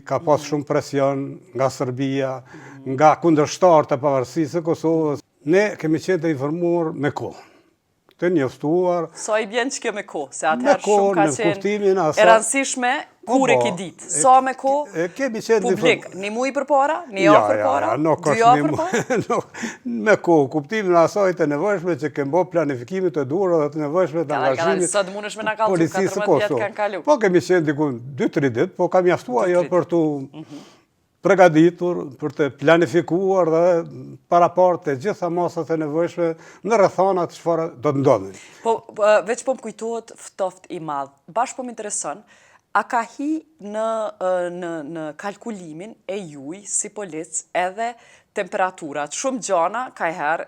ka pas shumë presion nga Serbia, nga kundërshtarët e pavarësisë së Kosovës. Ne kemi qenë të informuar me kohë, të njoftuar. Sa i bjen që kjo me kohë, se atëherë shumë ka qenë e rëndësishme po, kur e po, ki ditë. Sa me kohë, kemi qenë publik, një muj përpara, një javë përpara, dy javë përpara? Me kohë, kuptimin asaj të nevojshme që kemi bo planifikimet e duhura dhe të nevojshme të angazhimit Sot mundesh me na kallzu, 14 vjet kanë kalu. Po, kemi qenë diku 2-3 ditë, po ka mjaftu ajo për të pregaditur, për të planifikuar dhe paraparë të gjitha masat e nevojshme në rrethanat çfarë do të ndodhin. Po, veç po më kujtohet ftoft i madh. Bash po më intereson, a ka hi në, në kalkulimin e juj si polic edhe temperaturat? Shumë gjana, kajherë,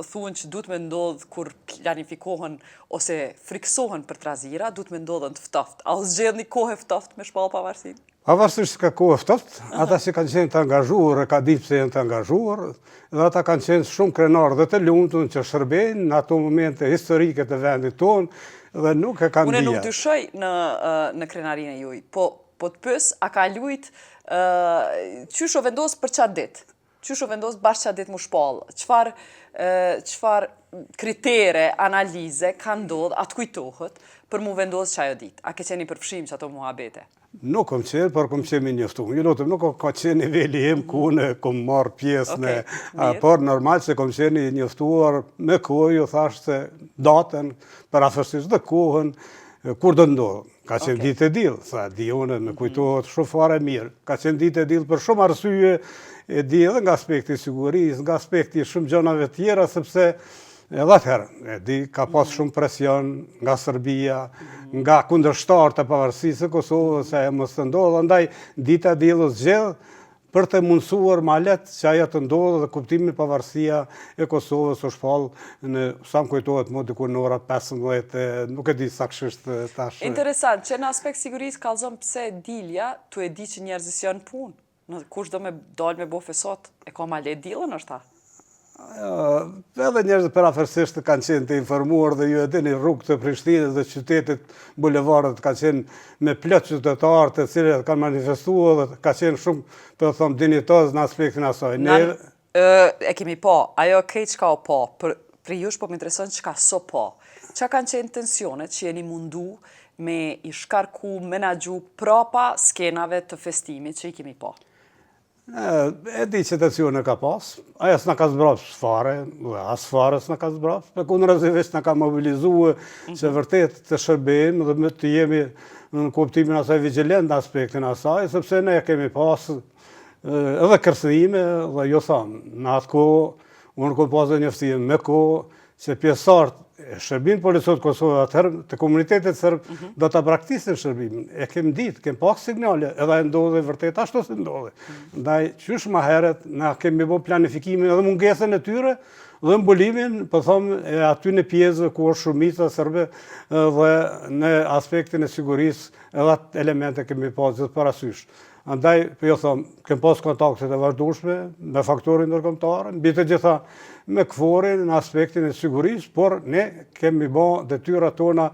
thuhen që duhet me ndodhë kur planifikohen ose friksohen për trazira, duhet me ndodhën të ftoft. A u zgjedh një kohë e ftoft me shpallë pavarësinë? Pavarësisht ka kohë ftoft, ata që kanë qenë të angazhuar e ka ditë pse janë të angazhuar, dhe ata kanë qenë shumë krenarë dhe të lumtur që shërbejnë në ato momente historike të vendit tonë dhe nuk e kanë Unë nuk dyshoj në krenarinë e juj, po, po të pys, a ka lujt, qysh u vendos për qatë ditë? Qysh u vendos bash qatë ditë mu shpall? Çfarë çfarë kritere, analize ka ndodhë, a të kujtohet, për mu vendos qajo ditë? A ke qenë i përfshim qato muhabete? Nuk kom qenë, por kom qenë i njoftum. Ju lutem, nuk ka qenë niveli im ku unë kom marrë pjesë në... Por normal që kom qenë i njoftuar me kohë, ju thashë se datën, përafërsisht dhe kohën, kur do ndodhë. Ka qenë ditë e diell, sa di unë, më kujtohet shumë fare mirë. Ka qenë ditë e diell për shumë arsye, e di edhe nga aspekti i sigurisë, nga aspekti i shumë gjanave tjera, sepse edhe atëherë, e di, ka pas shumë presion nga Serbia, nga kundërshtarët e pavarësisë së Kosovës, se e mos të ndodhë, andaj dita e diell u zgjedh për të mundësuar ma lehtë që ajo të ndodhë dhe kuptimin pavarësia e Kosovës u shpall në, sa më kujtohet mu diku në ora 15, nuk e di saktësisht tash. Interesant, që në aspekt sigurisë kallzon pse dilja, tu e di që njerëzit s'janë punë. Në kush do me dalë me bo fesat, e ka ma lehtë dillën është ta? Edhe njerëzit përafërsisht kanë qenë të informuar dhe ju e dini rrugët e Prishtinës dhe qytetit, bulevardet kanë qenë me plot qytetarë të cilët kanë manifestuar dhe ka qenë shumë, po them, dinjitoz në aspektin asaj. Ne e kemi pa, ajo krejt çka o pa, për prej jush po më intereson çka s'o pa. Çka kanë qenë tensionet që jeni mundu me i shkarku, menaxhu prapa skenave të festimit që i kemi pa? E di që tensione ka pas, ajo s'na ka zbraps fare, dhe as fare s'na ka zbraps, përkundrazi veç na ka mobilizue që vërtet të shërbejmë dhe me të jemi në kuptimin asaj vigjilent në aspektin asaj, sepse ne kemi pas edhe kërcënime dhe jo thamë, në atë kohë, unë kom pas dhe njoftim me kohë, se pjesëtarët e shërbimit policor të Kosovës atëherë të komunitetit serb do ta braktisin shërbimin. E kem ditë, kem pas signale, edhe e ndodhi vërtet ashtu si ndodhi. Ndaj qysh ma herët na kemi bë planifikimin edhe mungesën e tyre dhe mbulimin, po them, e aty në pjesëve ku është shumica serbe dhe në aspektin e sigurisë edhe atë elemente kemi pas gjithë parasysh. Andaj, po ju them, kem pas kontaktet e vazhdueshme me faktorin ndërkombëtar, mbi të gjitha me KFOR-in në aspektin e sigurisë, por ne kemi bë detyrat tona.